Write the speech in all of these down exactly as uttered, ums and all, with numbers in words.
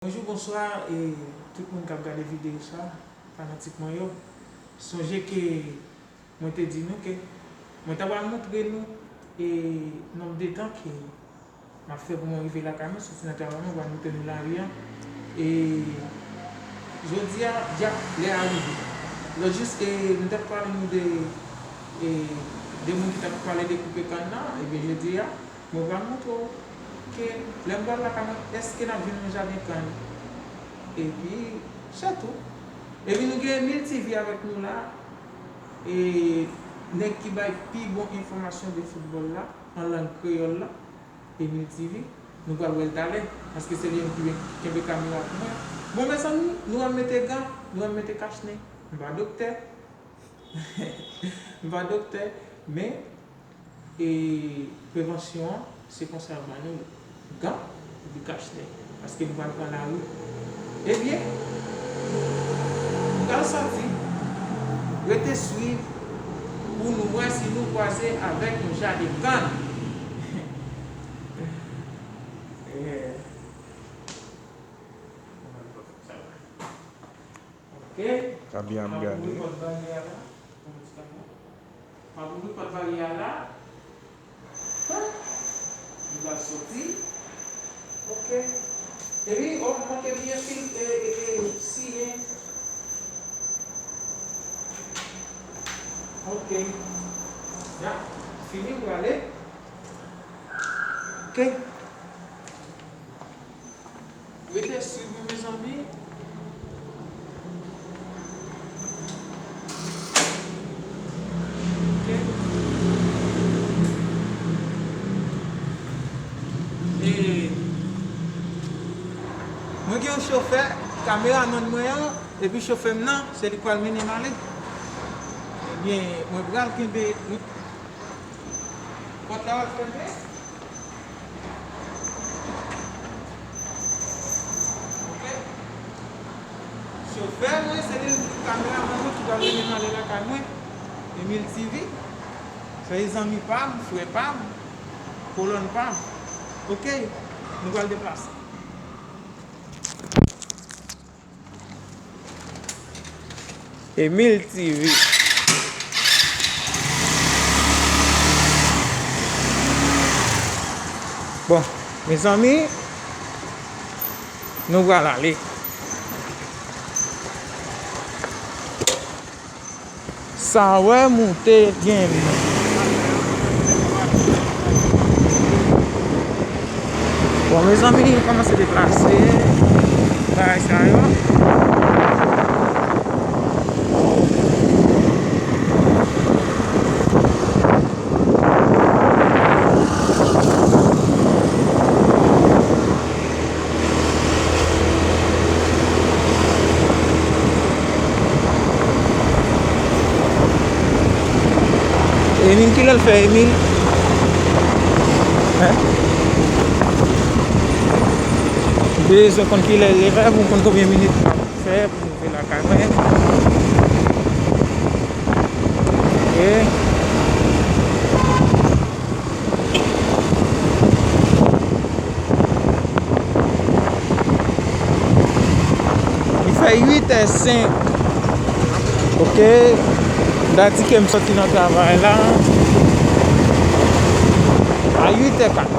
Bonjou, bonswa, e tout moun k ap gade videyo sa, fanatik mwen yo. Sonje ke mwen te di nou ke mwen ta pral montre nou, e, nonb de tan ke m ap fè pou mwen rive lakay mwen, soti nan travay mwen, pral montre nou lari a. E jodi a, dja, lè a rive. Lòt jou, e, nou t ap pale nou de, e, de moun ki t ap pale de koupe kann nan, ebyen, jodi a, mwen pral montre w ke lè m pral lakay mwen, èske n ap jwenn yon jaden kann. Epi, se tou. Epi nou gen Emile T V avèk nou la, e nèg ki bay pi bon enfòmasyon de foutbòl la, an lang kreyòl la, Emile T V. Nou pral wè l talè, paske se li menm ki kenbe kamera pou mwen. Bon, mezanmi, nou wè m mete gan, nou wè m mete kachnen. M pa doktè, m pa doktè, men, e, prevansyon an, se konsa yo ban nou gan epi kachnen, paske nou pral pran lari. Ebyen, nou pral sòti, rete swiv pou nou wè si nou kwaze avèk yon jaden kann. Eh. Ok. Kabyan ap gade. M ap ouvri pòt baryè a la. M ap ouvri pòt baryè a la. Li pral soti. Ok. Epi, oh, m manke bliye fil, e, e, e, siyen. Ok. Ya, fini, m prale. Ok. Rete swiv nou, mezanmi. Ok. E mwen gen yon chofè, kameramann mwen an, epi chofè m nan, se li k pral mennen m ale. Ebyen, mwen pral kenbe, mwen Pòt la w ap fèmen. Ok. Chofè mwen, se li, kameramann mwen ki pral mennen m ale lakay mwen. Emile T V. Se zanmi pa m, frè pa m, kolòn pa m. Ok. Nou pral deplase. Emile T V. Bon, mezanmi, nou pral ale. Sa wè moute gen. Bon, mezanmi, kòmanse deplase bagay sa yo. Emil, kilè l fè Emil? Hein? Bezwen konn kilè l leve, pou m konn konbyen minit m ap fè pou m rive lakay mwen. Ok. Li fè uit è senk. Ok. Dati ke m sòti nan travay la a uit è kat.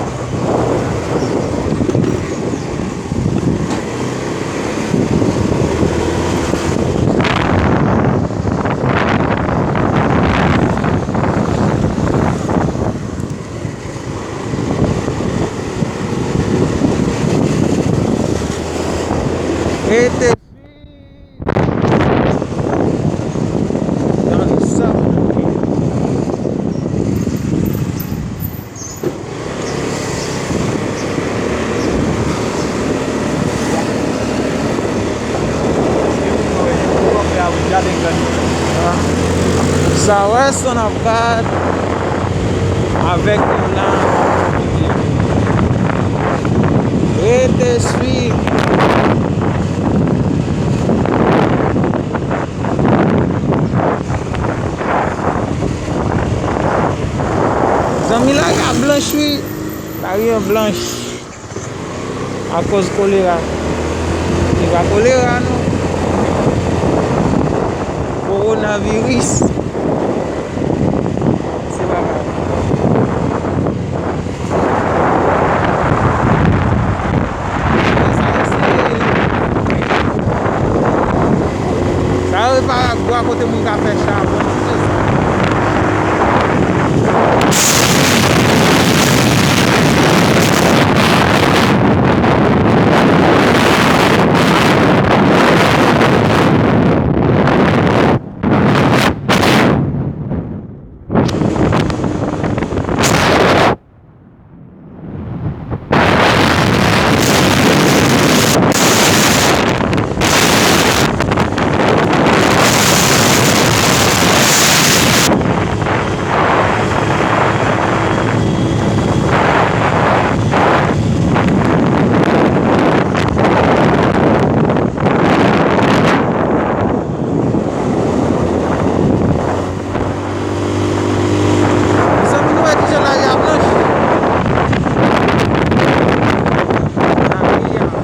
Rete swiv. Gade sa. Sa wè, son ap gad avèk nou la. Rete swiv. Zanmi, lari a blanch wi. Lari a blanch. Akoz kolera. Pa kolera non. Kowonaviris. Se bagay. Sa yo e paragwa kote moun ka fè chabon, se sa. Mezanmi, nou wè kijan lari a blanch. Lari a blanch.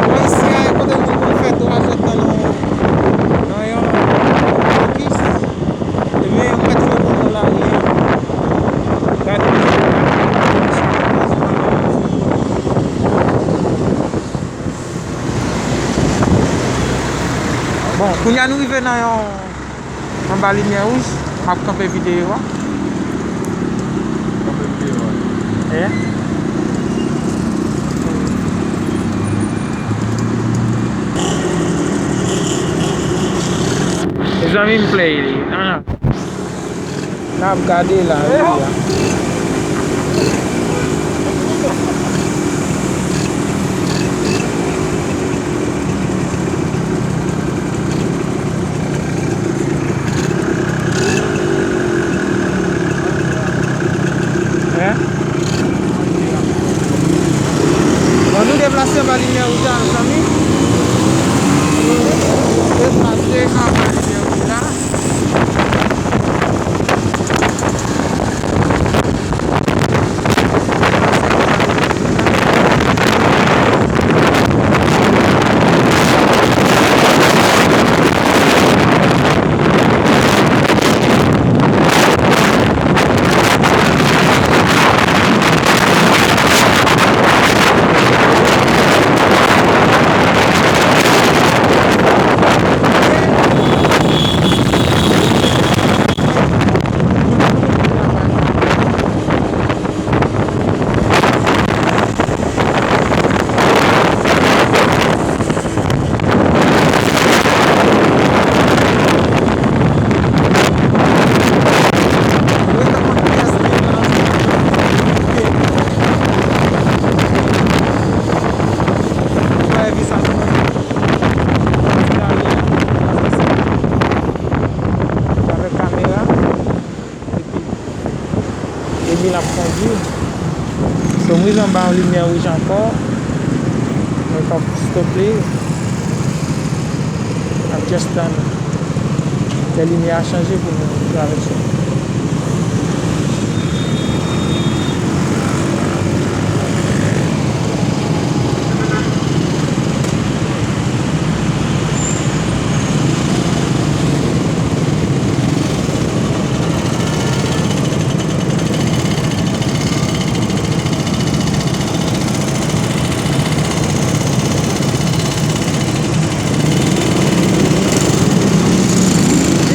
Bò isi a, e kote moun konn fè twa zèdtan nan, nan yon kis. Ebyen, mwen tchwe moun nan lari a. Gade. Bon, kounye a nou rive nan yon, anba limyè wouj. M ap kanpe videyo a. Kanpe videyo a. Eh? Mezanmi, m play li. Ah. N ap gade lari a. Hein? Bon, nou deplase anba limyè wouj la, mezanmi. Nou deplase anba limyè wouj la. Ap kondwi. So, m rive anba yon limyè wouj ankò. Mwen p ap stope. M ap just tann lè limyè a chanje pou nou travèse.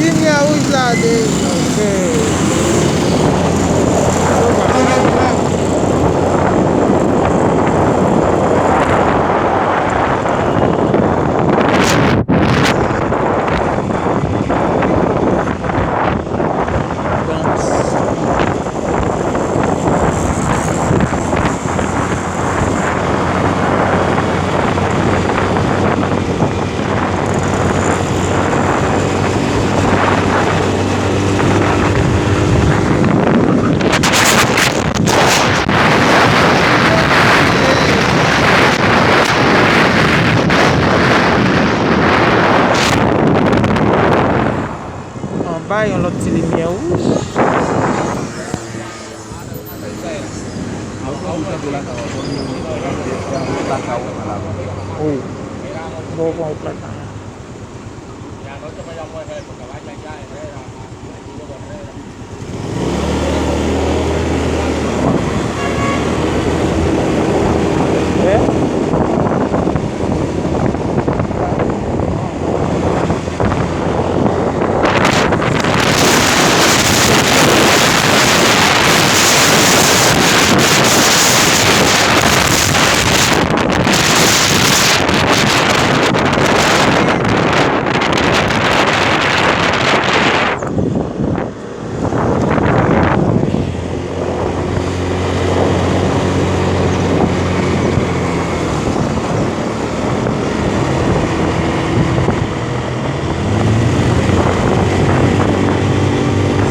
Limyè wouj la deja. Ok. Anba yon lòt ti limyè wouj. Wi. Bon, bon, plaka.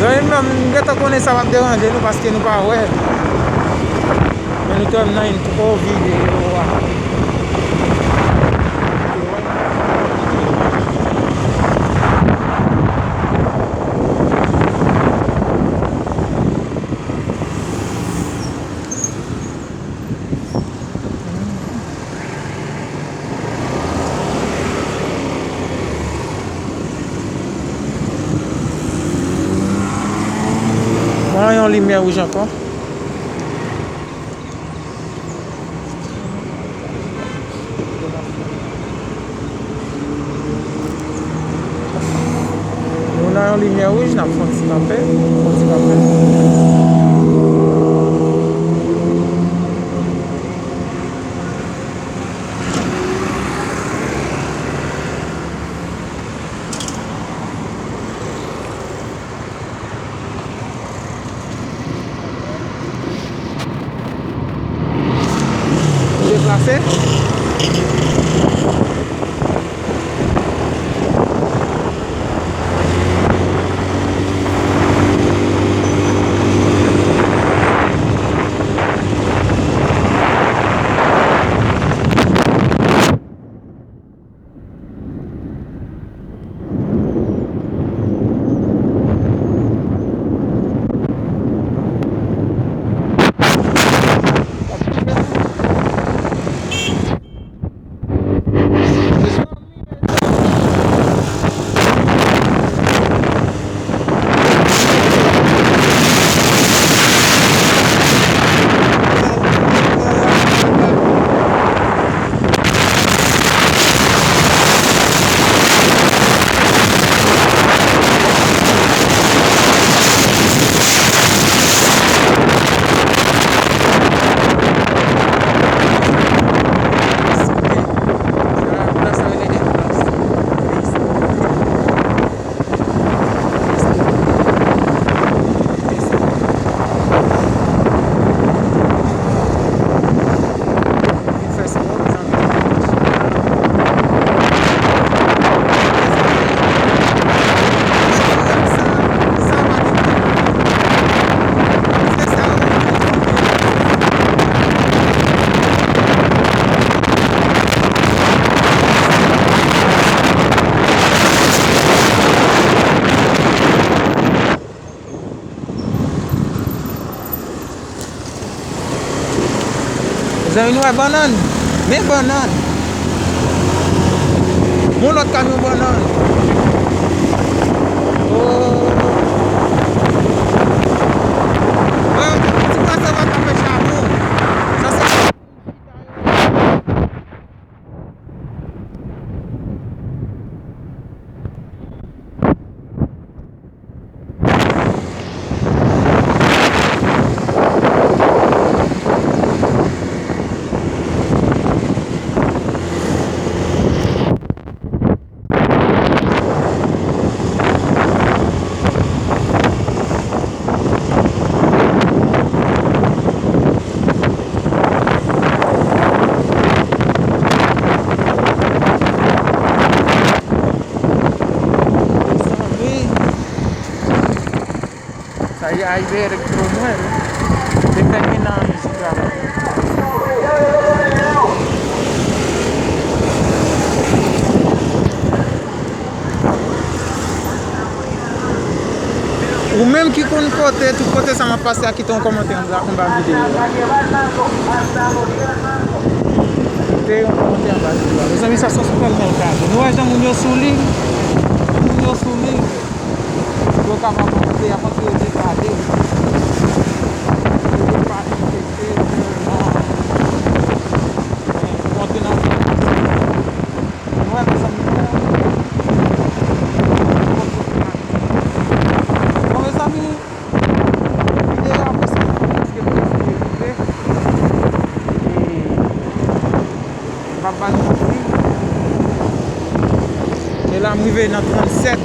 Zanmi m nan, m gentan konnen sa p ap deranje nou paske nou pa wè. Men nou te wè m nan intro videyo a. Mwen yon limyè wouj ankò. Nou nan yon limyè wouj, n ap fè yon ti kanpe, fè yon ti kanpe. Deplase. Zanmi, nou wè bannann. Men bannann. Yon lòt kamyon bannann. Oh. Wè, ti pwasè pa ka fè chabon. Sa se Sa e arive elektwo mwen, wi. Detèminan mizik la. Ou menm ki konn kote, tout kote sa m ap pase a, kite yon kòmantè anba, anba videyo a. Kite yon kòmantè anba videyo a. Mezanmi, sa se yon sipèman l ka ye. Nou wè jan moun yo sou li. Moun yo sou li. Yo kapab monte, y ap antre yo depale. Yo depale, yo depale, yo antre nan zòn. Nou wè, mezanmi, bon, mezanmi, videyo a pou sa, paske nou rive. E m ap ba nou manti. E la, m rive nan trannsèt.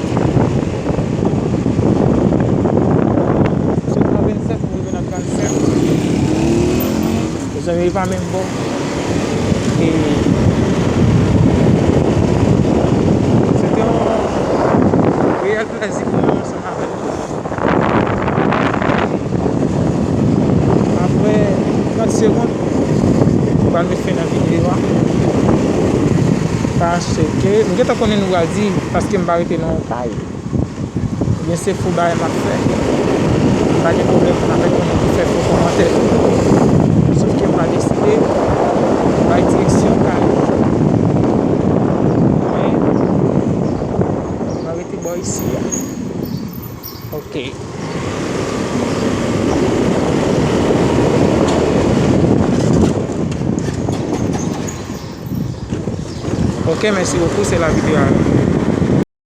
Sot nan vennsèt, m rive nan trannsèt. Mezanmi, li pa menm bon. E se te yon reyèl plèzi pou mwen ansanm avèk nou. Apre trant segonn, m pral met fen nan videyo a. Paske m gentan konnen nou pral di, paske m pa rete nan yon kay. Ebyen, se fo bagay m ap fè. M pa gen pwoblèm avèk moun ki fè fo kòmantè tou. Sof ke m pa deside bay direksyon kay. Men, m ap rete bò isi a. Ok. Ok, mèsi bokou, se la videyo a.